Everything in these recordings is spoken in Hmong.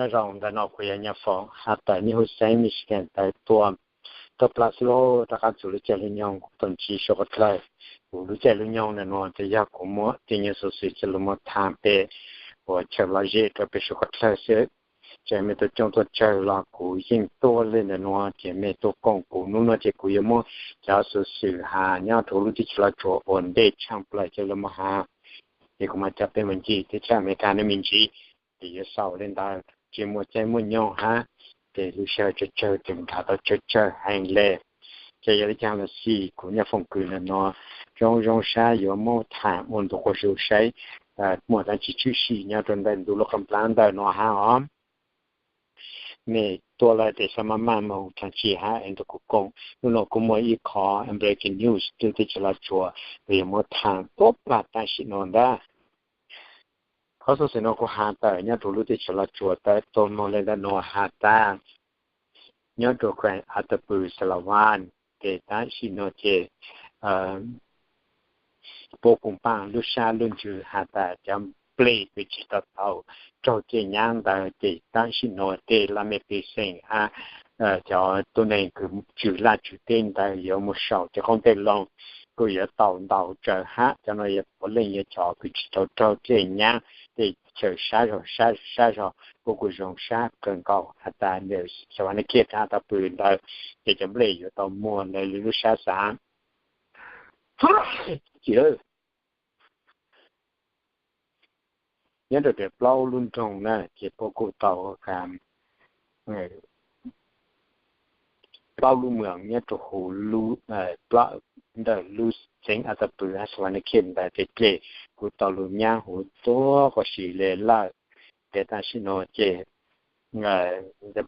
Nyob zoo, ntawm no kuv yog Nyiaj Foom has tas nej hu xeev Michigan tawm tuaj, tuaj plas xwb lauj. Rov qab txug lub caij lub nyoog kuv tau ntsib suav qhov dlawg. Kuv lub caij lub nyoog ntawm no ces yog kuv muab tej nyuag xov xwm coj los muab tham pem uas chaw lom zem rau peb suav qhov dlawg xwb. Ces mej tuaj coob tuaj tsawg los kuv yeej tuaj li ntawm no, ces mej tuaj koom kuv. Hnub no ces kuv yuav muab cov xov xwm has nyob rau lub teb chaws Los Tsuas uas ntej tshaj plaws coj los muab has. Ces kuv mam coj peb mus ncig teb chaws Amelikas no me ntsis, ces yuav xaus li ntawd. Tsis muaj caij muaj nyoog hab, ces lub sij hawm tsawg tsawg ces nrhav tau tsawg tsawg heev le. Ces yog li cas los xij, kuv Nyiaj Foom kws ntawm no zoo zoo sab yuav muab tham ua ntu quas zoo saib muaj dab tsi tshwm sim nyob rau ntawm ntu lub qee plab ntawm no hab os. Mej tuaj lawm tes xa maj maj moog thaam tsi hab es nrug kuv koom. Hnub no kuv muaj ib qho breaking news lub teb chaws Los Tsuas, kuv yuav muab tham tuab plag tam sim no ntag. Qhov xov xwm no kuv has tawm nyob rau lub teb chaws Los Tsuas tawm tuaj moog le ntawm no has tas nyob rau kheem Atajpw Xalavas, ces tam sim no ces puab kuj npaaj lub sab lub ntsws has tas cov nplej kws tsis tau tau raug caij nyaab ntawd, ces tam sim no tej laj mej pej xeem hab cov tuab neeg kws tswv laj tswv teb ntawd yuav mus saum tej qoob tej loo kuj yuav tau ntau tsawg hab. Cov no yog puav leej yog cov kws tsis tau raug caij nyaab, tej chaw sab zog sab zog kuj kuj zoo sab kawg nkaus has tas ntawm Xavanakhet Atajpw ntawd, ces cov nplej yuav tau muag lawv lub sab xav. Nyob rau plaub lub nroog na ces puab kuj tau plaub lub moos nyob rau huv ntawm lub xeev Atajpw hab Xavanakhet ntawd ces dlej kuj tau lug nyaab huv tuab quas si le lawm. Ces tam sim no ces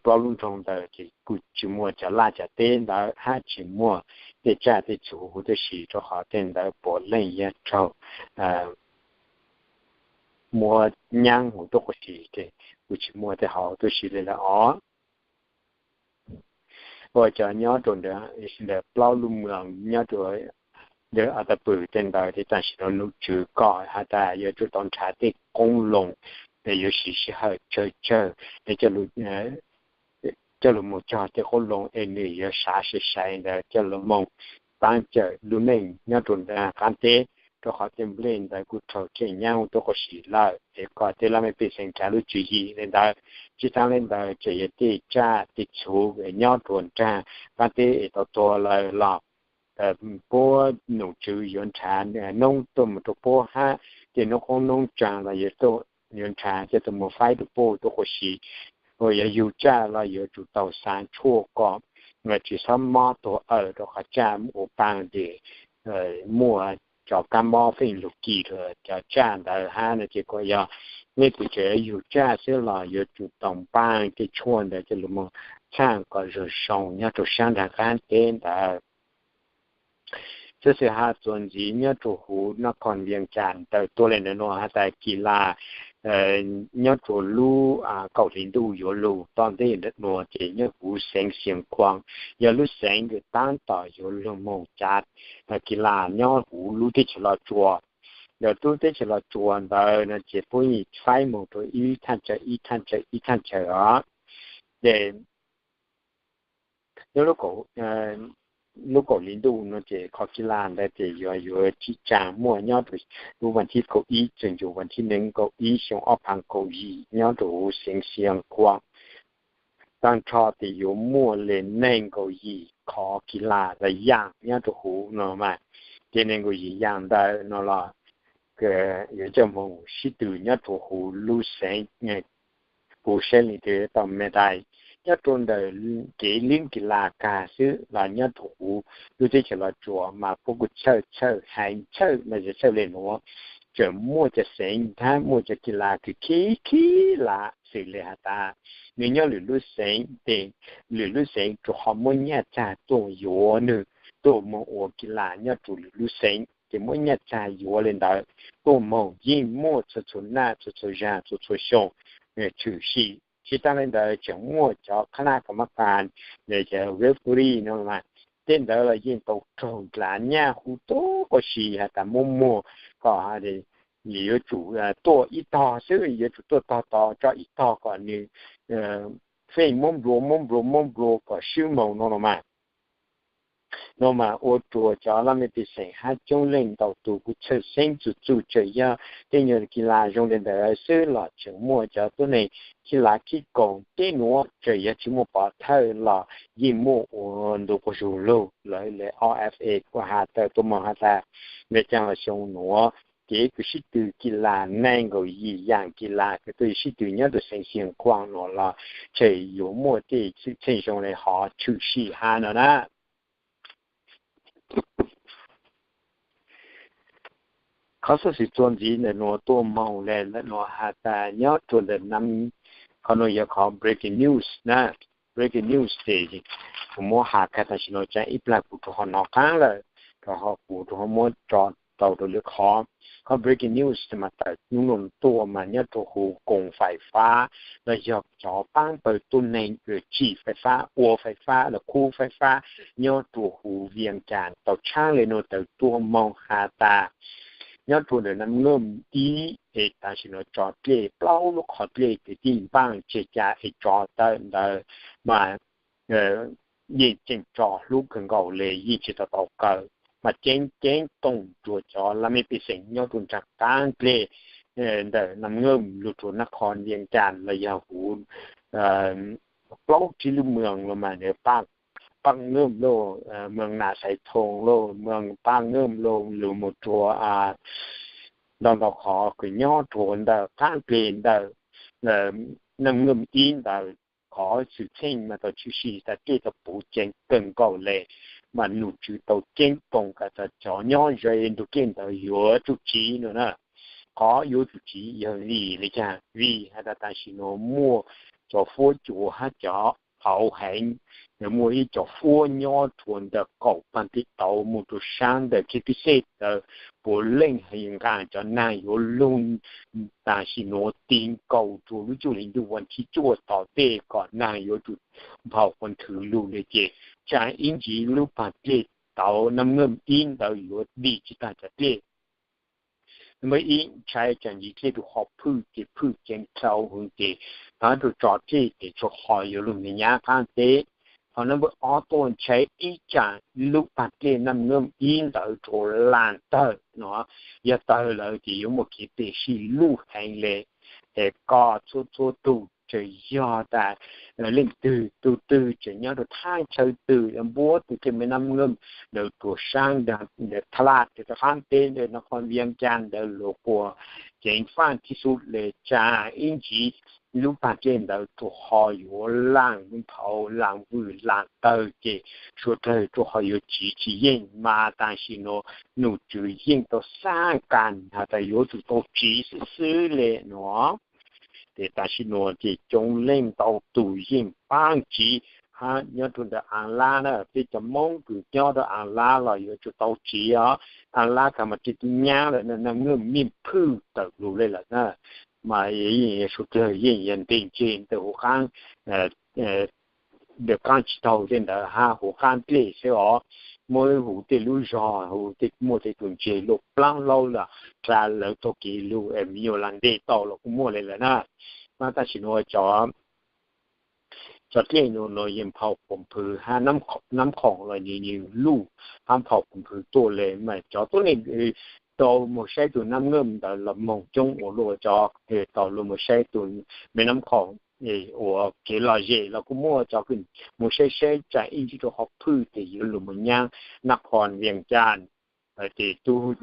plaub lub nroog ntawd ces kuj tsis muaj cov laj cov teb ntawd hab tsis muaj tej tsaj tej txhu huv tib si, rau qhov tej ntawd puav leej yog raug muab nyaab huv tuab quas si, ces kuj tsis muaj tej hauv tib si le lawm os. Ua cov nyob rau ntawm plaub lub moos nyob rau ntawm Atajpw tej ntawd ces tam sim no nom tswv kom has tas yuav tsum tau nrhav tej qoob loo, yuav siv sij hawm tsawg tsawg coj lug moog cog tej qoob loo es nwg yuav sav sai sai ntawd coj lug moog paab cawm lub neej nyob rau ntawm qaab teb, rau qhov tej nplej ntawd kuj raug caij nyaab huv tuab quas si lawm, es kom tej laj mej pej xeem nrhav lub tswv yim le ntawd. Tsis taag le ntawd tseem yog tej tsaj tej txhu nyob rau nraag qaab teb es tau tuag lawm los puab nom tswv yuav nrhav noob tuaj moog rau puab hab tej noob qoob noob tsaag los yuav nrhav coj tuaj moog faib rau puab tuab quas si. Ua yog yug tsaj los yuav tsum tau xaav tshuaj kom tsis xob mob tuag awm, rau qhov tsaj ua paag ces muaj cov kab mob feej lug kis rua cov tsaj ntawd hab no ces kom yog leej twg tseem yug tsaj xwb los yuav tsum tau npaaj tej tshuaj ntawd coj lug moog txhaaj kom zoo zoo nyob rau saab nraag qaab teb ntawd. Xov xwm has txuas ntxiv nyob rau huv Nab Khoos Vias Cas tawm tuaj le ntawm no has tas kis laj nyob rau lub kaum hli ntuj yuav lug tom ntej ntawm no ces nyob huv xeev Xia Khuam, yog lub xeev kws taab tom yuav lug moog cav kis laj nyob huv lub teb chaws Los Tsuas. Yog lub teb chaws Los Tsuas ntawd no ces puab yeej faib moog rau ib thaaj chaw ib thaaj chaw ib thaaj chaw os. Ces nyob lub kaum hli ntuj no ces qhov kis laj ntawd ces yuav yuav tsim tsaam muaj nyob rau lub vas thib kaum ib txug ntua vas thib nees nkaum ib xyoo ob phav kaum yim nyob rau huv xeev Xia Khuam. Taag nrho tes yuav muaj le nees nkaum yim qhov kis laj los yaam nyob rau huv no mas, ces nees nkaum yim yaam ntawd no los yuav coj moog sib tw nyob rau huv lub xeev, kuv saib leej twg tau me dais nyob rau ntawm kev lib kis laj kag xwb los nyob rau huv lub teb chaws Los Tsuas mas puab kuj txhawj txhawj heev, txhawj mas txhawj le nuav. Tseem muaj cov xeev nthab muaj cov kis laj kws khib khib laj xws le has tas nwg nyob lwm lub xeev tes lwm lub xeev rua qhov muab nyaj txag tuaj yuav nwg tuaj moog ua kis laj nyob rau lwm lub xeev ces muab nyaj txag yuav le ntawd tuaj moog yeej muaj txhua txhua naj txhua txhua zag txhua txhua xyoo tshwm sim. Tsis taag le ntawd tseem muaj cov qhab laj kam mab kas, cov referee no mas tej ntawd los yeej tau raug dlav nyaj huv tuab quas si has tas muab muag kom has tas yuav tsum tuaj ib tog xwb, yuav tsum tuaj tog tod tso ib tog kom nws feej muab nplua muab nplua muab nplua kom swb moos no los mas. No mas ua rua cov laj mej pej xeem hab coob leej ntau tus kuj txhawj xeeb txuj txuj, tseem yog tej nyuag kis las zoo li ntawd xwb los tseem muaj cov tuab neeg khib lav khib koom teb nuav, tseem yog tsis muaj pov thawj los yeej muaj ua ntu quas zug lug. Lawv le O F A kuj has tawm tuaj moog has tas, Vias Cas los xyoo nuav kev kws sib tw kis las nees nkaum yim yaam kis las kws tuaj sib tw nyob rua xeev Xiav Khuam nuav los tseem yuav muaj tej xwm txheej zoo le hov tshwm sim hab no na. Qhov xov xwm txuas ntxiv ntawm nuav tuaj moog le ntawm nuav has tas nyob rua ntawm nam, qhov nuav yog qhov breaking news na. Breaking news ces kuv muab has kag tam sim no, tsaam ib plag kuv rua qhov nov qaab lawm, rua qhov kuv rua qhov muab tso tau rua lwm qhov. Qhov breaking news mas tawm nub nua tuaj mas nyob rua huv koom fais fab los yog cov paab pawg tuab neeg tsim fais fab, ua fais fab los khu fais fab nyob rua huv Vias Cas tau tshaab le nuav tawm tuaj moog has tas nyob rua ntawm nam Nyooj Ib es tam sim nuav tso dlej plaub lub qhov dlej tes tij npaaj tseg ca es tso tawm ntawd mas yeej tseem tso hlub kawg nkaus le, yeej tsis tau tau kaw, mas ceeb ceeb toom rua cov laj mej pej xeem nyob rua nraag qaab dlej ntawm nam Nyooj lug rua nab qho Vias Cas los yog huv plaub tsib lub moos los mas Paj Nyooj lauj, moos Nas Xais Thoo lauj, moos Paj Nyooj lauj, lug moog rua ntau ntau qhov kws nyob rua ntawm qaab dlej ntawm nam Nyooj Ib ntawd, qhov xwm txheej mas tau tshwm sim tas dlej tau puv ceev kawg nkaus le, mas nom tswv tau ceeb toom kom tas cov nyob ze ntug dlej ntawd yuav tsum tsiv no na. Qhov yuav tsum tsiv yog vim le caag? Vim has tas tam sim nuav muaj cov fuab cua hab cov qauv heev, muaj ib cov fuab nyob rua ntawm kaum paag dlej tauv moog rua saab ntawm Khe Pij Xej ntawd puav leej nqaa cov naag yuav lug tam sim nuav ti nkaus rua lub cuaj hli ntuj vas thib cuaj tom tej kom naag yuav tsum nphau qhov nthwv lug le ces tsaam ib ntsis lub paag dlej tauv nam Nyooj Ib ntawd yuav dim tsis taag cov dlej. Nab ib ntshai tsaam ntsis dlej rua qhov phwj ces phwj ceev dhau hwv ces thaum rua tso dlej ces tsuas qhov yuav lug me nyab qaab teb. Qhov nab ob tuaj ntshai ib tsaam lub paag dlej nam Nyooj Ib ntawd rua laag tawg no, yog tawg lawm ces yuav muaj kev pem sij luj heev le. Es koj txhua txhua tug tseem yog tas leej twg tug twg tseem nyob rua thaab chaw twg, npuab tug dlej me nam Nyooj ntawd rua saab ntawd Tha Laj rua qaab teb ntawm nab qho Vias Cas ntawd lug quas ceev faaj thib xub le tsaam ib ntsis lub paag dlej ntawd rua qhov yuav laag nphaum laag vwm laag tawg ces suav dlawg rua qhov yuav tsiv tsis yeej mas tam sim nuav nom tswv yeej tau xaaj kaam has tas yuav tsum tau tsiv xwb xwb le nuav. Ces tam sim nuav ces coob leej ntau tug yeej paab tsiv hab nyob rua ntawm Aav Lab na, peb cov Moob kws nyob rua Aav Lab los yuav tsum tau tsiv os. Aav Lab kag mas dlej tub nyab lawm, nam Nyooj Ib phwj tawm lug le lawm na, mas yeej suav dlawg yeej yog nteeg tseg ntawm huv qaab ntawm qaab tsis taug tej ntawd hab huv qaab dlej xwb os. Muaj huv tej lub zog huv tej muaj tej tug ntseg luaj plaab hlaub los dlha lawv taug kev lug es me nyuam lam nteg tau los kuj muaj le lawm na. Mas tam sim nuav cov dlej nuav yeej nphaum qhov nphwv hab nab khoom los yeej luj hab nphaum qhov nphwv tuaj le mas cov tuab neeg tau moog saib tug nam Nyooj ntawd los moog coob ua luaj, cov tau lug moog saib tug me nam khoom uas kev lom zem los kuj muaj, cov kws moog saib saib tsaam ib ntsis rua qhov phwj ces yuav lug moog nyab nab qho Vias Cas. Ces tug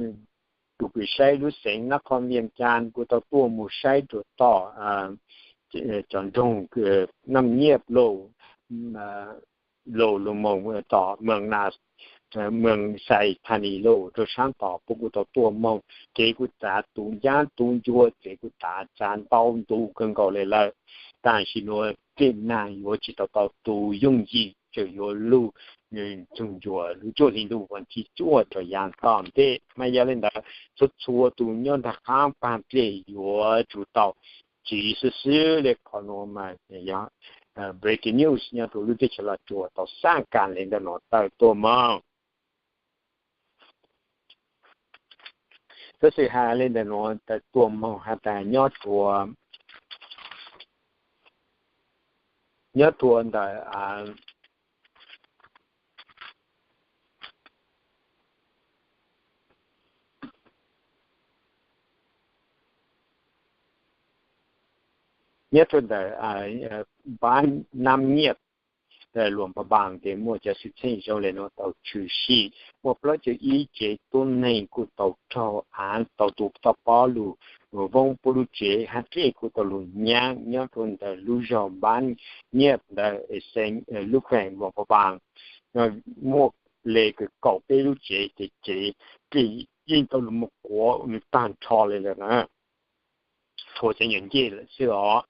kws saib lub xeev nab qho Vias Cas kuj tau tuaj moog saib rua tom cov nroog Nam Nyiaj lauj, lug lug moog tom moos Nas, moos Xais Thas Nis lauj rua saab tom puab kuj tau tuaj moog, kev kuj tav tu ncaab tu ncuav, kev kuj tav txav ntau ntu kawg nkaus le lawm. Tam sim nuav dlej nag yuav tsis tau tau tu yooj yim, tseem yuav lug txug ncua lub cuaj hli ntuj vas thib cuaj rov yav tom ntej. Mas yog le ntawd txhua txhua tug nyob nraag qaab paag dlej yuav tsum tau tsiv xwb xwb le. Qhov nuav mas yog breaking news nyob rua lub teb chaws Los Tsuas tau xaaj kaam le ntawm nuav tawm tuaj moog. Tab sis has li ntawm nuav tas tuaj moog has tas nyob rua, nyob rua ntawm nyob rua ntawm Nab Nyiaj, Luam Pha Npaas tes muaj cov xwm txheej zoo le nuav tau tshwm sim, muaj plaub caug ib tsev tuab neeg kuj tau raug av tau tu toj pob lug voob puab lub tsev, hab dlej kuj tau lug nyaab nyob rua ntawm lub zog Nab Nyiaj ntawd, xeev, lub kheem Luam Pha Npaas. Muaj le kws kaum peb lub tsev, ces tsev dlej yeej tau lug moog kuav nwg taag nrho le lawm na, txhua tsev nyuas ncej lawm xwb os.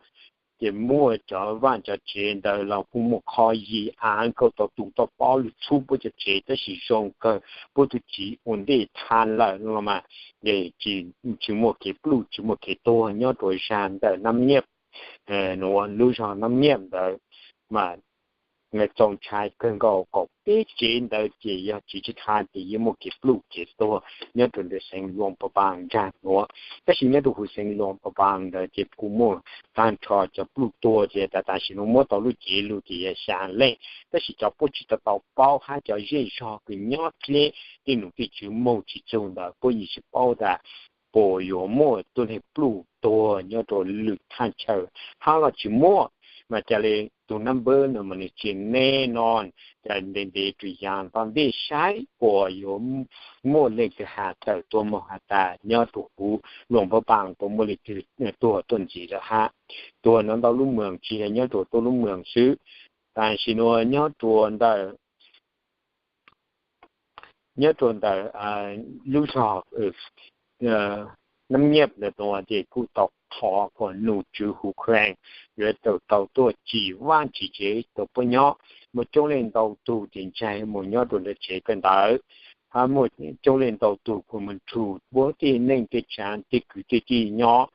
Ces muaj cov vaaj cov tsev ntawd los kuj muaj qhov yig av kuj tau tu toj pob lug txhub puab cov tsev, tab sis zoo kawg puab tug tsiv ua ntej thav lawm no mas, tsis muaj kev pluj tsis muaj kev tuag nyob rua zag ntawm Nab Nyiaj, nuav lub zog Nab Nyiaj ntawd mas txaus ntshai kawg nkaus, kaum peb tsev ntawd ces yog tsis tsis thav ces yeej muaj kev pluj kev tuag nyob rua ntawm xeev Luam Pha Npaas nraag nuav. Tab sis nyob rua huv xeev Luam Pha Npaas ntawd ces kuj muaj taag nrho cov pluj tuag ces tas tam sim nuav muab tau lub cev lug ces yog xya leej, tab sis cov puab tsis tau tau paub hab cov zej zog kws nyob dleb tej num tej tswv moog tsis txug ntawd puab yeej tsis paub tas puas yuav muaj tuab neeg pluj tuag nyob rua lwm thaj chaw hab los tsis muaj. Mas ca le tug nab npawb no mas nwg tsis neb no, ca ntev ntev rua yaas nto ntej saib puas yuav muaj leej twg has tawm tuaj moog has tas nyob rua huv Luam Pha Npaas puas muaj leej twg tuag tuaj ntxiv lawm hab. Tuag nuav ntau lub moos tsis yog nyob rua tuab lub moos xwb, tam sim nuav nyob rua ntawm nyob rua ntawm lub zog Nab Nyiaj ntawd nuav ces kuj tau thov kuas num tswv Ukraine yuav tau tau tuaj tsim vaaj tsim tsev rua puab nyob. Muaj coob leej ntau tug ces ntshai moog nyob rua ntawm tsev kawm ntawv, hab muaj coob leej ntau tug kuj moog nrug puab tej neej tej tsaav tej kwv tej tij nyob.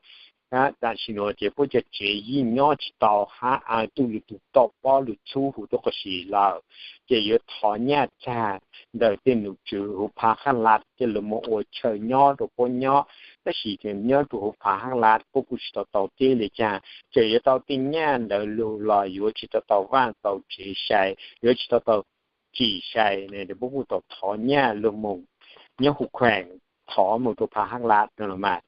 Tam sim nuav ces puab cov tsev yeej nyob tsis tau hab av tuj lug tu toj pob lug txhub huv tuab qhov si lawm, ces yuav thov nyaj txag ntawm tej num tswv huv Phav Hab Laj coj lug moog ua chaw nyob rua puab nyob. Tab sis nyob rua huv Phav Hab Laj puab kuj tsis tau tau teb le caag, txawm yuav tau tej nyaj ntawd lug los yuav tsis tau tau vaaj tau tsev sai, yuav tsis tau tau tsim sai, puab kuj tau thov nyaj lug moog nyob Ukraine, thov moog rua Phav Hab Laj no los mas.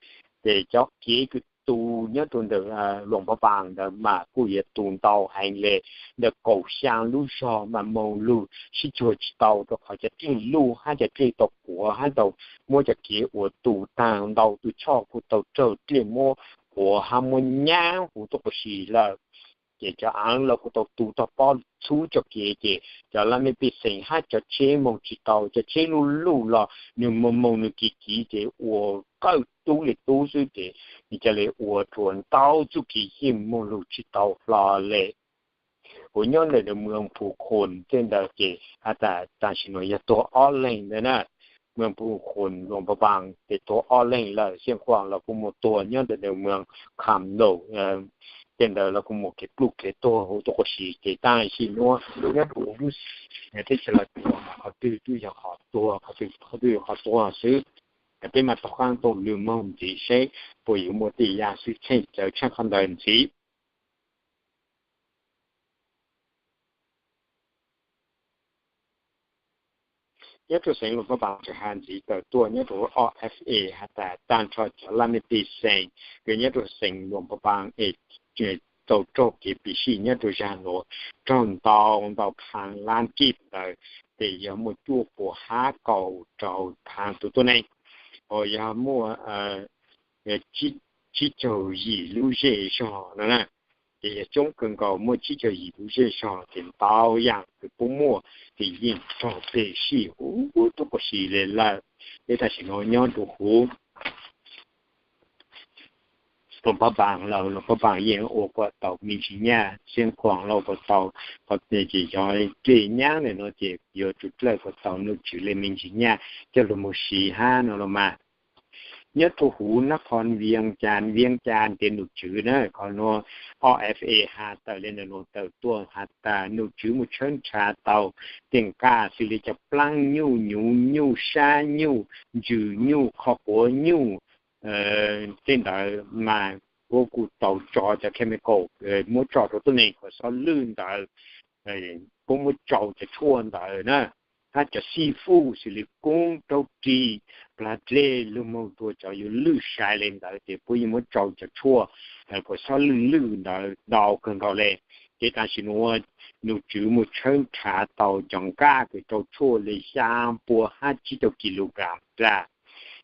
Ces cov kev kws tu nyob rua ntawm Luam Pha Npaas ntawd mas kuj yuav tu ntau heev le, ntawm kaum xyaa lub zog mas moog lug sib cuag tsis tau rua qhov cov dlej luj hab cov dlej tau kuav hab tau muab cov kev uas tu taag ntau tug choj kuj tau raug dlej muab kuav hab muab nyaab huv tuab qhov si lawm. Ces cov aav los kuj tau tu toj pob txhub cov kev, ces cov laj mej pej xeem hab cov tsheb moog tsis tau, cov tsheb luj luj los nwg moog moog nwg kiv kiv ces ua kawg tub le tub xwb ces nws ca le ua rua ntau txuj kev yeej moog lug tsis tau hlo le. Kuv nyob ntawm moos Phu Khun tej ntawd ces has tas tam sim nuav yog tuag ob leeg ntawd na. Moos Phu Khun Luam Pha Npaas ces tuag ob leeg lawm, Xeev Khuam los kuj muaj tuag nyob ntawm moos Kham Num tej ntawd los kuj muaj kev pluj kev tuag huv tuab qhov si ces tam sim nuav nyob rua huv lub teb chaws Los Tsuas mas qhov twg twb yog qhov tuag, qhov twg qhov twg yog qhov tuag xwb. Peb mas taug qaab taug lw moog ntxiv seb puas yuav muaj tej yam xwm txheej txawv tshaaj qhov ntawd ntxiv. Nyob rua xeev Luam Pha Npaas tseem has ntxiv tawm tuaj nyob rua O F A has tas tag nrho cov laj mej pej xeem kws nyob rua xeev Luam Pha Npaas es tau raug kev phim sij nyob rua zag nuav raug ntau ntau phaav lab kij ntawd, ces yog muaj cuaj puas hab kaum rau phaav tug tuab neeg, ho yog muaj tsib caug yim lub zej zog no na. Ces yog coob kawg nkaus, muaj tsib caug yim lub zej zog ces ntau yam kws puab muaj ces yeej raug phim sij huv tuab qhov si le lawm. Peb tam sim nuav nyob rua huv Luam Pha Npaas los Luam Pha Npaas yeej ua kuas tau me ntsis nyaj, Xeev Khuam los kuas tau, ces yog dlej nyaab le nuav ces yuav tsum dlawb kuas tau num tswv le me ntsis nyaj coj lug moog siv hab no los mas. nyob rau huv nab qhov Vias Cas, Vias Cas tias num tswv na, qhov nuav, o F A has tawm le ntawm nuav tawm tuaj has tas num tswv mus tshawb nrhav tau tej nqaj xws li cov plaab nyuj, nyuv nyuj, sab nyuj, ntsws nyuj, qhov quav nyuj, tej ntawd mas puab kuj tau tso cov chemical muab tso rau tuab neeg kom xob lwj ntawd, puab muab tsau cov tshuaj ntawd na, hab cov xib fuj xws li koob, raub ris, plag dlej, lug moog rua cov yuav lwj sai le ntawd ces puab yeej muab tsau cov tshuaj kom xob lwj lwj ntawd ntau kawg nkaus le. Ces tam sim nuav num tswv mus tshawb nrhav tau cov nqaj kws rau tshuaj le xyaa pua hab tsib caug kilogram dag.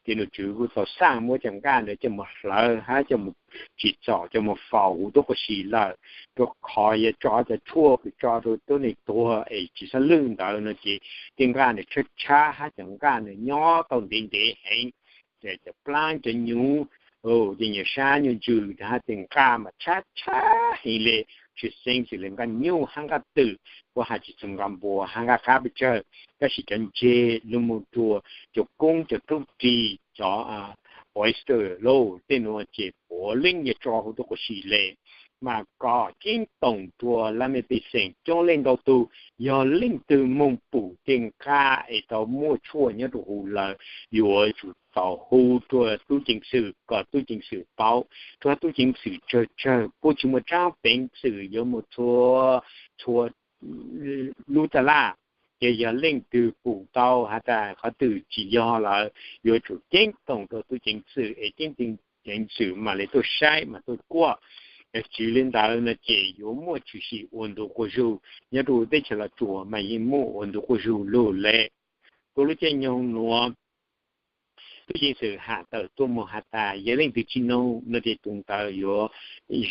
Ces num tswv kuj tau xaj muab cov nqaj ntawd coj mus hlawv hab coj mus tsim txom coj mus faus huv tub quas si lawm, rua qhov yog tso cov tshuaj kws tso rua tuab neeg tuag es tsi xob lwj ntawd no ces tej nqaj ntawd tshab tshab hab cov nqaj ntawd nyob tau ntev ntev heev. Cov plaab cov nyuv, tej nyuag sab nyuag ntsws hab tej nqaj mas tshab tshab heev le, tshwj xeeb xws le nqaj nyuj hab nqaj twm, puab has tsi txug nqaj npua hab nqaj qab pes tsawg, tab sis cov ntseg lug moog rua cov koob, cov raub ris, cov oyster lauj, tej nuav ces puav leej yog tso huv tub quas si le. Mas kom ceeb toom rua laj mej pej xeem coob leej ntau tug, yog leej twg moog pum tej nqaj es tau muaj tshuaj nyob rua huv lawm, yuav tsum tau hu rua tub ceev xwm kom tub ceev xwm paub, rua tub ceev xwm tsawg tsawg puab tsi muaj tsaab peev xwm yuav mus txhua txhua lub taj laj. Ces yog leej twg pum tau has tas qhov twg tsi yog lawm, yuav tsum ceeb toom rua tub ceev xwm es tub ceev xwm mam le tuaj saib mam tuaj kuaj. Yog tsi le ntawd no ces yuav muaj tshwm sim ua ntu quas zug, nyob rua teb chaws Los Tsuas mas yeej muaj ua ntu quas zug lug le. Rua lub caij nyoog nuav tub ceev xwm has tawm tuaj moog has tas yog leej twg tsi noog no ces tus ntawd yuav,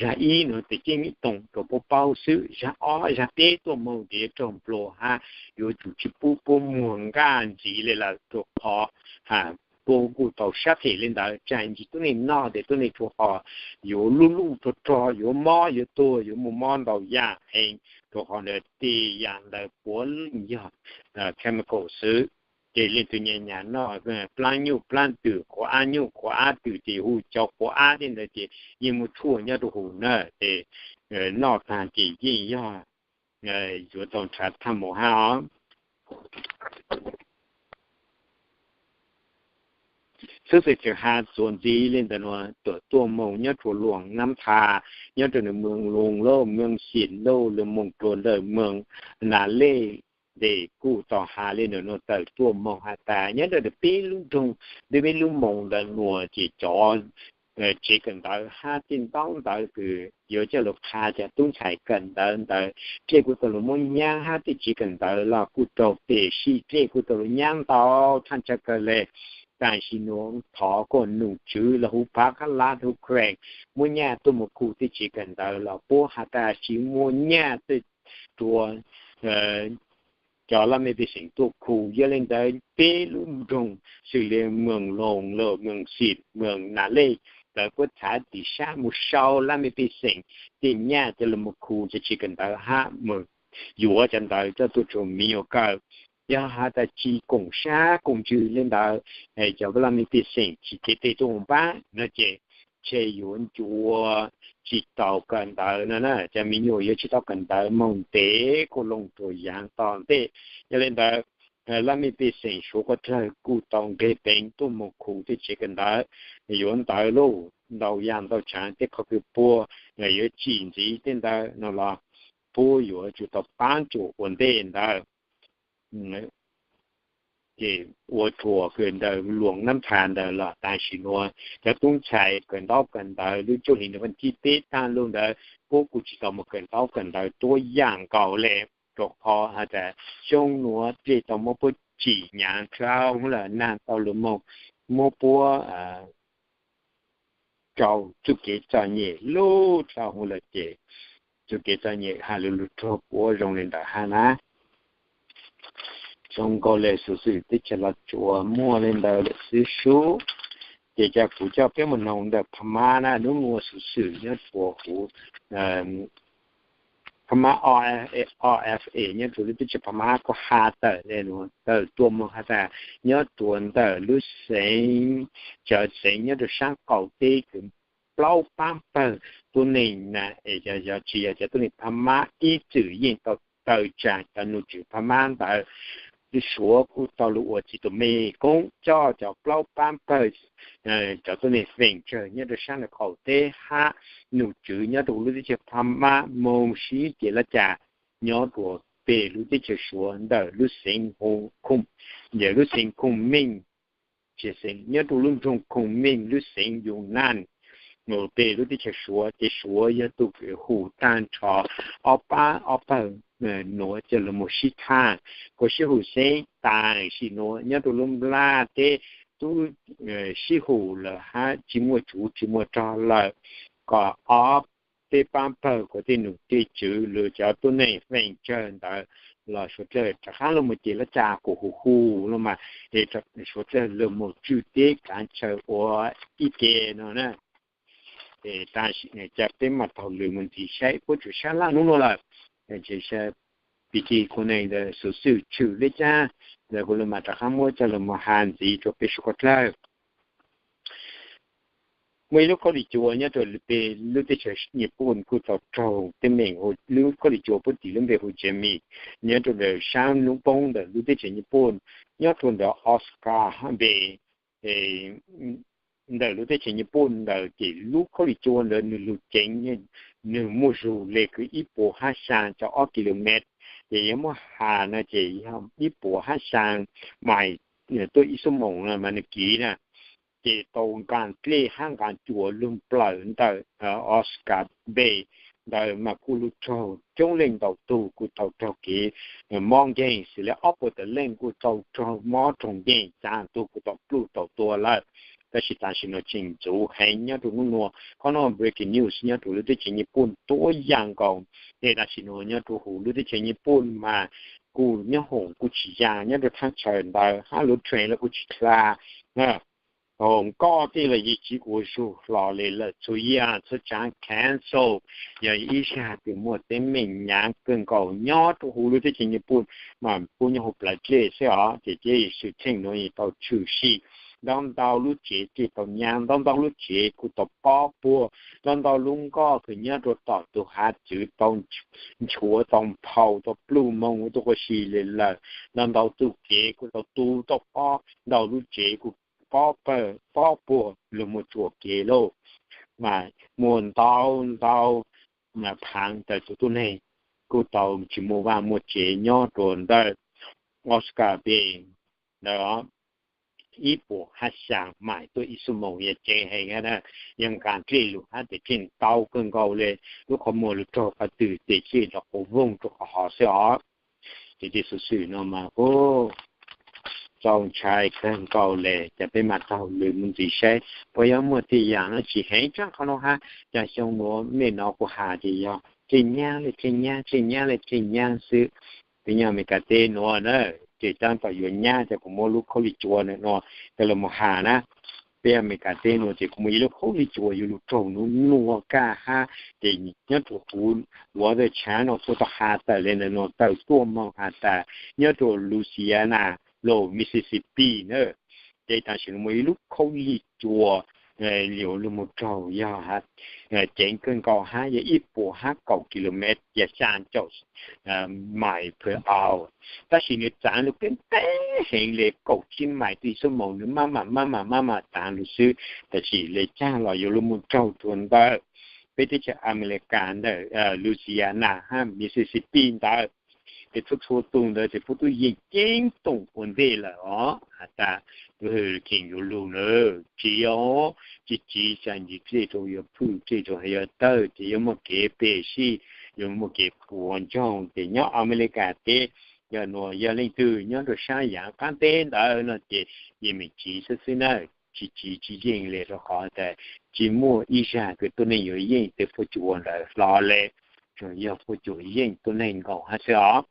zag ib no ces ceeb toom rua puab paub xwb, zag ob zag peb tuaj moog ces yuav raug nplua hab yuav tsum tsi pub puab muag nqaj ntxiv le lawm rua qhov puab kuj tau sab phem le ntawd, tsaam ntsis tuab neeg noj tes tuab neeg tsuas ho yuav luj luj rog rog, yuav mob yuav tuag, yuav muaj mob ntau yaam heev, rua qhov ntawd tej yaam ntawd puav leej yog chemical xwb. Ces leej twg nyam nyam noj plaab nyuj plaab twm, qhuav ab nyuj qhuav ab twm ces hu cov qhuav ab tej ntawd ces yeej muaj tshuaj nyob rua huv na, ces noj taag ces yeej yog yuav tau nrhav thaj maum hab os. Xov xwm tseem has txuas ntxiv le ntawm nuav, tuam tuaj moog nyob rua Luam Nab Tha, nyob rua nwg Moos Loos lauj, Moos Xim lauj, lug moog rua ntawm Moos Nas Lej tes kuj tau has le ntawm nuav tawm tuaj moog has tas nyob rua peb lub nroog, peb lub moos ntawm nuav ces cov tsev kawm ntawv hab tej ntaub ntawv kws yuav coj lug qha cov tub ntxhais kawm ntawv ntawd, dlej kuj tau lug muab nyaab hab tej tsev kawm ntawv los kuj raug pem sij, dlej kuj tau lug nyaab ntau thaj tsawg kawg le. Tam sim nuav thov kuas num tswv los huv phav qab lav huv Ukraine muab nyaj tuaj moog khu tej tsev kawm ntawv los puab has tas tsi muaj nyaj tej rua cov laj mej pej xeem tuaj khu. Yog le ntawd peb lub nroog xws le Moos Loos lauj, Moos Xim, Moos Nas Lej ntawd puab txhav tim sab moog sau laj mej pej xeem tej nyaj coj lug moog khu cov tsev kawm ntawv hab moog yuav cov ntawd coj tuaj rua miv nyuas kawm. Yog has tas tsi koom sab koom ntsws le ntawd, cov laj mej pej xeem tsi cev tes tuaj moog paab no ces ntshe yuav ncuav tsi tau kawm ntawv no na, cov miv nyuas yuav tsi tau kawm ntawv moog ntev kuj loo rua yaav tom ntej. Yog le ntawd laj mej pej xeem Suav Kuaj Dlawg kuj tau nqeg peev tuaj moog khu tej tsev kawm ntawv, yuav ntawv lauj, ntau yaam ntau tshaav tej qhov kws puag yuav tsim ntxiv tej ntawd no los puab yuav tsum tau paab tsuas ua ntej ntawd. Ces ua rua kws ntawm Luam Nab Tha ntawd los tam sim nuav cov tub ntxhais kawm ntaub kawm ntawv lub cuaj hlis ntawm vas thib peb taag lug ntawd puab kuj tsi tau moog kawm ntaub kawm ntawv tuab yaam nkaus le, rua qhov has tas xyoo nuav dlej tau muab puab tsim nyaav dlhau huv lawm, naag tau lug moog muab puab rau txuj kev txom nyem lub dlhau huv lawm ces txuj kev txom nyem has lug lug rua puab zoo le ntawd hab na. Zoo nkaus le xuv xwm teb chaws Los Tsuas muaj le ntawd lawm xwb sub. Ces ca kuv coj peb moog noog ntawm Pha Mab na, nub nua xuv xwm nyob rua huv Pha Mab, O F A nyob rau lub teb chaws Pha Mab kuj has tawm le nuav tawm tuaj moog has tas nyob rua ntawm lub xeev, cov xeev nyob rau saab qaum teb kws plaub paab pawg tuab neeg na, es yog tsi yog cov tuab neeg Pha Mab ib txwm yeej tau taw tsaa cov nom tswv Pha Mab ntawd. Suav kuj tau lug ua txiv tus me koob coj cov plaub paab pawg cov tuab neeg feem tsawg nyob rau saab qaum teb hab nom tswv nyob rau lub teb chaws Pha Mab moog sib ceg laj cas nyob rua peg lub teb chaws Suav ntawm lub xeev, lub xeev Khoom Meej, nyob rau lub nroog Khoom Meej lub xeev Yunnan, peg lub teb chaws Suav. Ces Suav yog tug kws hum taag nrho ob pab ob pawg nuav coj lug moog sib tham, kuas sib hum xeeb tam sim nuav nyob rau lub nplaj teb tub sib hum lawm hab tsi muaj tsuv tsi muaj rog lawm, kom ob peb paab pawg kuas tej nom tej tswv lug cov tuab neeg feem tsawg ntawd los suav dlawg rov qaab lug moog ceg laj cas kuas hu hu lug mas, es suav dlawg lug moog tswj teb kaav tsawg ua ib ke no na. Ca peb maam taug lug moog ntxiv saib puab tsuas sab laj nub nuav lawm, ces pig kig kuv neeg ntawd xuv xwm tshwm le caag ntawd kuv lug maam rov qaab muab coj lug moog has ntxiv rua peb suav dlawg. Muaj ib lub khaub lig cua nyob rau peg lub teb chaws Nyij Pooj kuj tau raug teeb meem, lub khaub lig cua puab tis lub npe hu Jamie, nyob rau ntawm saab nub poob ntawm lub teb chaws Nyij Pooj, nyob rau ntawm Osaka Bay ntawm lub teb chaws Nyij Pooj ntawd. Ces lub khaub lig cua ntawd nwg lug ceev, nwg muaj zug le kws ib puas hab xyaa caum ob kilomev, ces yog muab has no ces yog ib puas hab xyaa mais tuaj ib xuab moos no mas nwg kiv na. Ces tau nqaa dlej hab nqaa cua lug plawm ntawm Osaka Bay ntawd mas kuj lug raug coob leej ntau tug kuj tau raug kev mob nkeeg, xws le ob puas tawm leej kuj tau raug mob raug nkeeg, tsaam tug kuj tau pluj tau tua lawm. Tab sis tam sim no tseem ntxuv heev nyob rau nub nuav. Qhov no breaking news nyob rau lub teb chaws Nyij Pooj tuab yaa nkaus. Ces tam sim no nyob rau huv lub teb chaws Nyij Pooj mas kuj nyob hoom kuj tsis yaa nyob rau thaaj chaw ntawd hab lub train los kuj tsis dlha. Hoom nkoj tej los yeej tsis ua zug hlo le lawm, txhua yaam txhua tsaav cancel. Yog ib zag kws muaj teeb meem nyaav kawg nkaus nyob rau huv lub teb chaws Nyij Pooj mas kuj nyob huv plawv dlej xwb os. Ces cov xwm txheej nuav yeej tau tshwm sim, ntau ntau lub tsev tej tau nyab, ntau ntau lub tsev kuj tau pob puag, ntau ntau lub nkoj kws nyob rau tom tus hav txwv tau nchuav tau nphau tau pluj moog ua tuaj ua si le lawm, ntau ntau tug kev kuj tau tu tau pob, ntau lub tsev kuj pob pawg pob puag lug moog tsuam kev lauj. Mas muaj ntau ntau phaav ntawm tus tuab neeg kuj tau tsis muaj vaaj muaj tsev nyob rua ntawm Osaka Bay ntawd ib puas hab xyaa mais tuaj ib xuab moos, yog ceev heev na. Yog nqaa dlej lug hab tes dlej ntau kawg nkaus le, lub qhov muag lug raug qhov twg tes dlej rov quas voog rua qhov hov xwb os. Ces tej xuv xwm no mas kuj txaus ntshai kawg nkaus le. Ces peb maam taug lug moog ntxiv saib puas yuav muaj tej yaam dlaab tsi heev tshaj qhov nuav hab. Caag xyoo nuav mej nov kuv has ces yog dlej nyab le dlej nyab, dlej nyab le dlej nyab xwb. Peb nyob Amelikas teb nuav na, ces tab tom yuav nyab ces kuv muab lub khaub lig cua nuav coj lug moog has na. Peb Amelikas teb nuav ces kuv muaj ib lub khaub lig cua yuav lug raug nuav nuav kaj hab, ces nyob rua huv Weather Channel kuj tau has tawm le ntawm nuav tawm tuaj moog has tas nyob rua Louisiana los Mississippi na, ces tam sim nuav muaj ib lub khaub lig cua yuav lug moog raug yog ceev kawg nkaus hab, yog ib puas hab kaum kilomev, yog xyaa caum mais per hour. Tab sis nwg txaav lug keeb keeb heev le kaum tsib mais tuaj ib xuab moos, nwg maj mam maj mam maj mam txaav lug xwb. Tab sis le caag los yuav lug moog raug rua ntawm peb teb chaws Amelikas ntawm Louisiana hab Mississippi ntawd. Ces txhua txhua tug ntawd ces puab tub yeej ceeb toom ua ntej lawm os. Has tas tus hwj kheem yuav lug na, tsis yog, tsis tsiv xyaa ntsis dlej rua yuav phwj dlej rua yuav tawg ces yuav muaj kev peg sij, yuav muaj kev puas ntsoog. Ces nyob Amelikas teb yog nuav yog leej twg nyob rua saab yaav qaab teb ntawd no ces yeej meem tsiv xwb xwb na, tsis tsiv tsis yeej le rua qhov tas tsis muaj ib zag kws tuab neeg yuav yeej tej fuab cua ntawd hlo le, tsuas yog fuab cua yeej tuab neeg nkaus hab xwb os.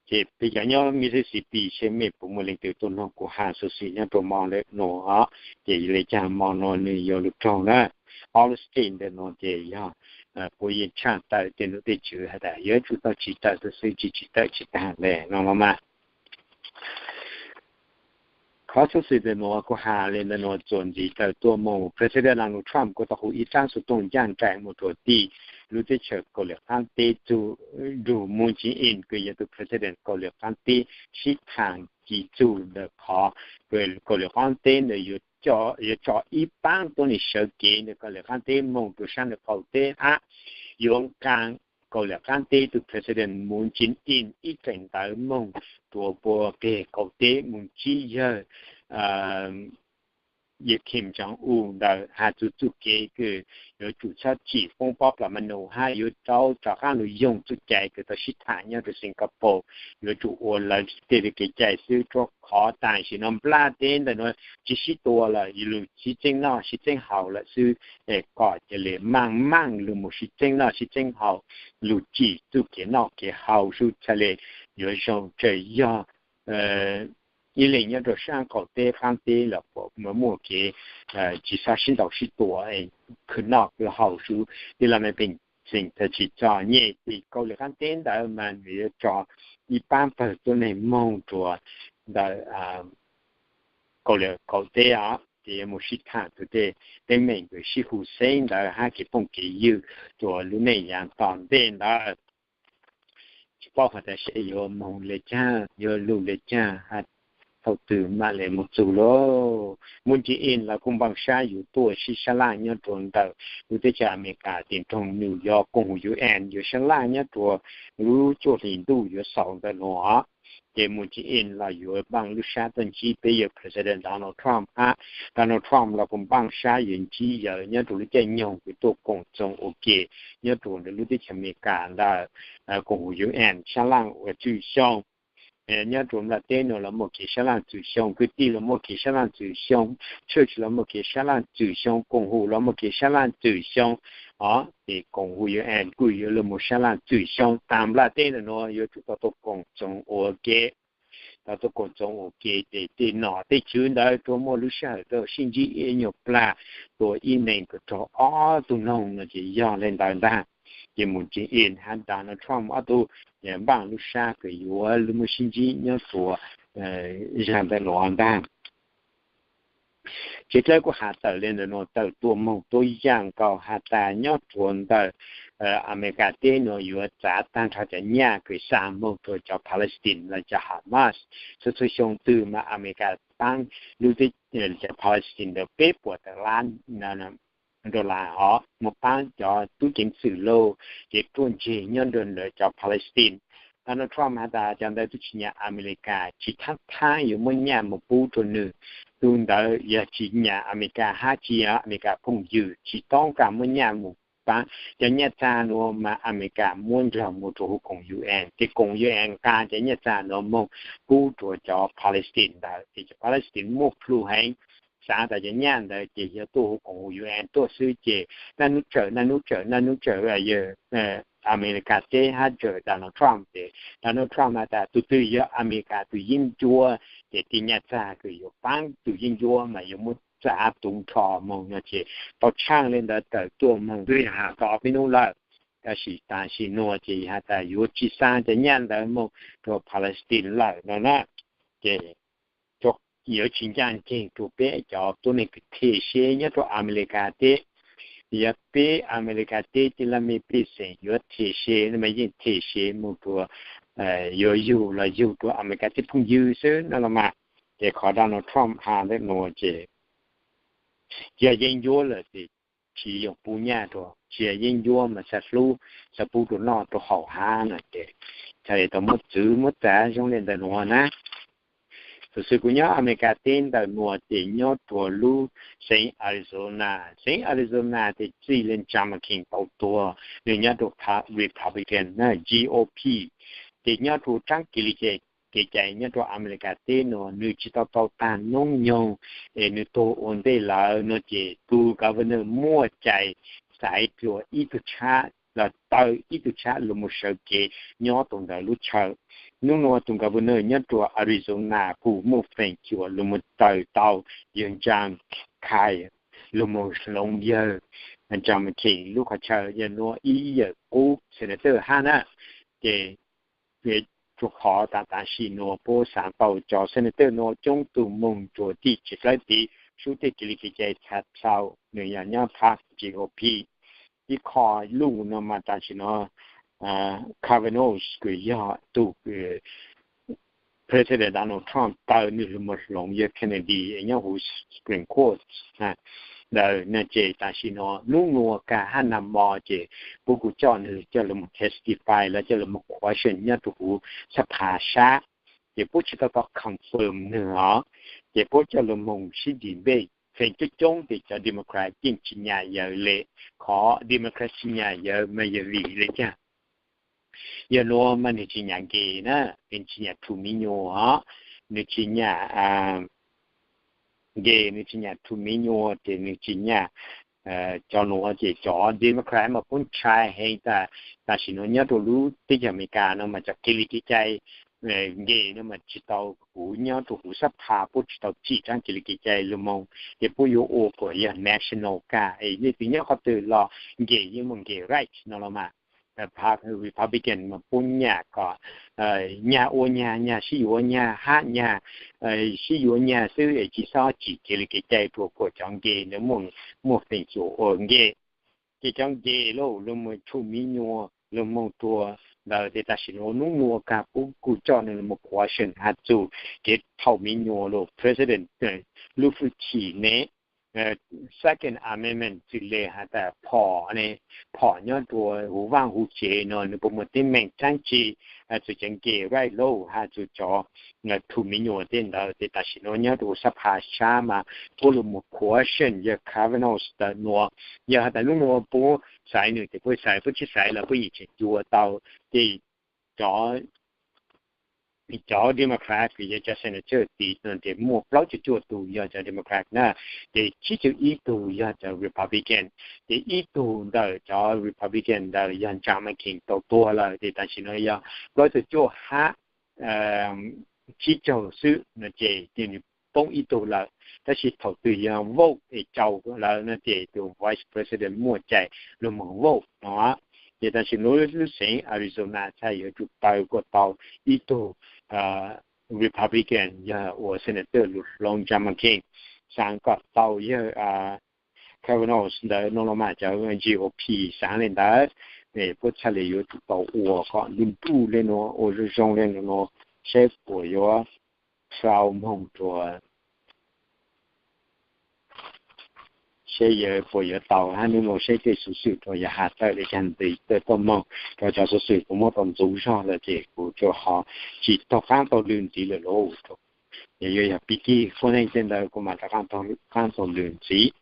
Ces peb cov nyob Mississippi seb mej puas muaj leej twg tuaj noog kuv has xuv xwm nyob rua mo le nuav os. Ces le caag mo nuav nwg yuav lug raug na, ob lub state ntawm nuav ces yog puas yeej tshaj tawm tej nom tej tswv has tas yuav tsum tau tsim tawm tau xwb, tsis tsim tawm tsis tag le no los mas. Qhov xov xwm ntawm nuav kuv has le ntawm nuav txuas ntxiv tawm tuaj moog President Donald Trump kuj tau hu ib tsaab xuv tooj ncaaj nraim moog rua tim lub teb chaws Kauslim Qaab Teb txug nrug Moon Jae-in kws yog tug President Kauslim Qaab Teb sib thaam ci txug ntawm qhov Kauslim Qaab Teb ntawd yuav tso ib paab tuab neeg sawv kev ntawm Kauslim Qaab Teb moog rua saab ntawm qaum teb hab yuav nqaa Kauslim Qaab Teb tug President Moon Jae-in ib feem ntawv moog rua puag peg qaum teb moog ntsib yawg yawg Kim Jong-un ntawd has txug txuj kev kws yuav tsum txhob tsim poob pob plas ma nus hab yuav rov qaab lug yoog txuj cai kws tau sib thaam nyob rua Singapore, yuav tsum ua lawv tej kev cai xwb, rua qhov tam sim no nplaj teb ntawm nuav tsis sib tua lawm, lug sib txeeb noj sib txeeb haus lawm xwb, es kom ca le maaj maaj lug moog sib txeeb noj sib txeeb haus, lug tsim txuj kev noj kev haus xwb txhaj le yuav zoo. Tseem yog ib leeg nyob rua saab qaum teb qaab teb los puas muaj kev tsis xob sib ntaus sib tua, khwv noj khwv haus xwb. Tej laj mej peej xeem tsis txom nyem, tim Kauslim Qaab Teb ntawd mas nws yuav tso ib paab pawg tuab neeg moog rua ntawm Kauslim qaum teb os, ces yuav moog sib thaam tug tej teeb meem kws sib hu xeeb ntawd hab kev phooj kev ywg rua lub neej yav tom ntej ntawd. Tsis paub has tas seb yuav moog le caag, yuav lug le caag, thaum twg maam le moog txug lauj. Moon Jae-in los kuj npaaj sab yuav tuaj sib sab laj nyob rua ntawm lub teb chaws Amelikas tim nroog New York koom haum U N, yuav sab laj nyob rua lub cuaj hlis ntuj yuav xaus ntawm nuav. Ces Moon Jae-in los yuav npaaj lub sab tuaj ntsib peb yawg President Donald Trump hab. Donald Trump los kuj npaaj sab yuav ntsib yawg nyob rua lub caij nyoog kws tuaj koom txoos ua ke nyob rua ntawm lub teb chaws Amelikas ntawm koom haum U N sab laj ua txwm xyoo. Nyob rua nplaj teb nuav los muaj kev sab laj txwm xyoo, kwv tij los muaj kev sab laj txwm xyoo, church los muaj kev sab laj txwm xyoo, koom haum los muaj kev sab laj txwm xyoo. Os, ces koom haum U N kuj yuav lug moog sab laj txwm xyoo. Taag nplaj teb ntawm nuav yuav tsum tau tuaj koom txoos ua ke. Tau tuaj koom txoos ua ke ces tej nom tej tswv ntawd tsuas muaj lub sij hawm rau sib ntsib ib nyuag plag, tua ib neeg kws raug ob tug noog no ces yog le ntawd ntag. Ces Moon Jae-in hab Donald Trump ob tug npaaj lub sab kws yuav lug muaj sib ntsib nyob rua zag ntawm nuav ntag. Ces dlawb kuj has tawm le ntawm nuav tawm tuaj moog tuab yaaj nkaus has tas nyob rua ntawm Amelikas teb nuav yuav txav taag nrho cov nyaj kws xa moog rua cov Palestine los cov Hamas. Txhua txhua xyoo twg mas Amelikas paab lub teb, cov Palestine ntawd peb puas tawm lab dollar os, moog paab cov tub ceev xwm lauj, kev ruaj ntseg nyob rua ntawm cov Palestine. Donald Trump has tas cov ntawd tub tsis nyam Amelikas, tsis thaab thaab yuav muab nyaj moog pub rua nwg. Tug ntawd yog tsis nyam Amelikas hab tsis yog Amelikas phooj ywg, tsis toob kas muab nyaj moog paab. Cov nyaj txag nuav mas Amelikas muab nrug moog rua huv koom U N, ces koom U N nqaa cov nyaj txag nuav moog pub rua cov Palestine ntawd, ces cov Palestine muaj plhu heev, xav tas cov nyaj ntawd ces yog tuaj huv koom U N tuaj xwb ces naj nub tsawm naj nub tsawm naj nub tsawm yawg Amelikas teb hab tsawm Donald Trump ces Donald Trump has tas tug twg yog Amelikas tug yeeb ncuab ces tej nyaj txag kws yuav paab tug yeeb ncuab mas yuav muab txav tu nrho moog no ces tau tshaaj le ntawd tawm tuaj moog twb yog has tau ob peb nub lawm. Tab sis tam sim nuav ces has tas yuav tsis xa cov nyaj ntawd moog rua Palestine lawm no na. Ces yuav tsis ncaaj nceeg rua peb cov tuab neeg kws them se nyob rua Amelikas teb. Yog peb Amelikas teb tej laj mej pej xeem yuav them se no mas yeej them se moog rua, yuav yug los yug rua Amelikas teb phooj ywg xwb no los mas. Ces qhov Donald Trump has ntawm nuav ces yog yeeb ncuab lawm ces tsis yoog pub nyaj rua, tsis yog yeeb ncuab mas xav hlub, xav pub rua noj rua haus hab no ces txhaj le tau muab txwv muab txav zoo le ntawm nuav na. Thaum xwb kuv nyob Amelikas teb ntawm nuav ces nyob rua lub xeev Arizona. Xeev Arizona ces txij le John McCain tau tuag, nwg nyob rua Republican na, G O P. Ces nyob rua tsaab kev li kev cai nyob rua Amelikas teb nuav nwg tsis tau tau taag noob nyoog es nwg tuag ua ntej lawm no ces tug governor muaj cai xaiv dlua ib tug tshab los taw ib tug tshab lug moog sawv kev nyob tau ntawm lub chaw. Nub nuav tug governor nyob rua Arizona kuj muaj feem xyuam lug moog taw tau yawg John McCain. lug moog hloov yawg John McCain lub qhov chaw. Yawg nuav ib yawm qub senator hab na, ces tsuas qhov taam taam sim nuav puab xaav tau cov senator nuav coob tug moog rua tim tsev dlawb tid, sub tej kev li kev cai txhua txhua, nwg yog nyob phab G O P. Ib qho luj nuav mas taam sim nuav Kavanaugh kws yog tug President Donald Trump taw nwg lug moog hloov yawg Kennedy nyob huv Supreme Court ntawd na. Ces taam sim nuav nub nuav kag hab nag mo ces puab kuj coj nwg coj lug moog testify los coj lug moog question nyob rua huv xab phas sab. Ces puab tsi tau tau confirm nwg os, ces puab coj lug moog sib debate feem coob coob tes cov Democrat yeej tsi nyam yawg le. Qhov Democrat tsi nyam yawg mas yog vim le caag? Yawg nuav mas nwg tsi nyam gays na, nwg tsi nyam rhu mi nyuas, nwg tsi nyam gays, nwg tsi nyam rhu mi nyuas, ces nwg tsi nyam cov nuav. Ces cov Democrat mas puab ntshai heev tas, tam sim nuav nyob rua lub teb chaws Amelikas nuav mas cov kev li kev cai gays nuav mas tsi tau huv nyob rua huv xab phas, puab tsi tau tsim tsaab kev li kev cai lug moog, ces puab yuav ua kuas yog national kag es leej twg nyob qhov twg los gays yeej muaj gays right no los mas. Pab Republican mas puab nyam kom nyag ua nyag, nyag sib yuav nyag hab nyag sib yuav nyag xwb es tsi xob tsim kev li kev cai rua kuas cov gays nwg muaj feem xyuam ua gays. Ces cov gays lug moog rhu mi nyuas lug moog rua ntawd tes tam sim nuav nub nuav kag puab kuj coj nwg lug moog question has txug kev thauj mi nyuas lug president lub hwj chim ne, second amendment txwm le has tas phom ne, phom nyob rua huv vaaj huv tsev no nwg puas muaj teeb meem dlaab tsi, txug cov gays right lug has txug cov rhu mi nyuas tej ntawd. Tes tam sim nuav nyob rua huv xab phas sab mas puab lug moog question yawg Kavanaugh ntawm nuav. Yog has tas nub nuav puab xaiv nwg tes puab xaiv, puab tsi xaiv los puab yeej tseem yuav tau. Ces cov cov Democrat kws yog cov senator tid no tes muaj plaub caug cuaj tug yog cov Democrat na, ces tsib caug ib tug yog cov Republican. Ces ib tug ntawm cov Republican ntawd yog John McCain tau tuag lawm, ces tam sim nuav yog plaub caug cuaj hab tsib caug xwb no ces nwg poob ib tug lawm. Tab sis thaum twg yog vote es tsaus lawm no ces tus vice president muaj cai lug moog vote no. Ces tam sim nuav lub xeev Arizona txhaj yuav tsum taw kuas tau ib tug Republican yog ua senator lug hloov John McCain, xaav kom tau yawg Kavanaugh ntawd no los mas cov G O P xaav le ntawd. Puab txhaj le yuav tsum tau ua kom ntuj ntuj le nuav, ua zoo zoo le nuav, saib puas yuav sau moog rua, saib yawg puas yuav tau hab nub nuav saib tej xuv xwm rua yawg has tawm le caag tes tawm tuaj moog rua cov xuv xwm kuv muab tau ntxuv zog lawm ces kuv rua ho tsi taug qaab taug lw ntxiv lawm lauj. Yog yuav yog pig kig quaj neej tej ntawd kuv mam rov qaab taug lw ntxiv.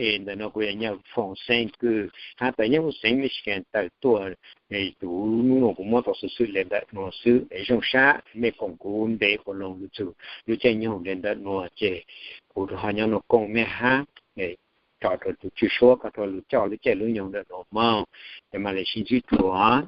Es ntawm nuav kuv yog Nyaj Foom Xeeb Kws has tas nyob huv xeev Michigan tawm tuaj tus nub nuav kuv muab tau xuv xwm le ntawm nuav xwb es zoo sab mej koom kuv ntev ua lug lug txug lub caij nyoog le ntawm nuav ces kuv ho nyob nuav koom mej hab tso rua tus tswj suab kom rua lug coj lub caij lub nyoog ntawm nuav moog, ces mam le sib ntsib dlua.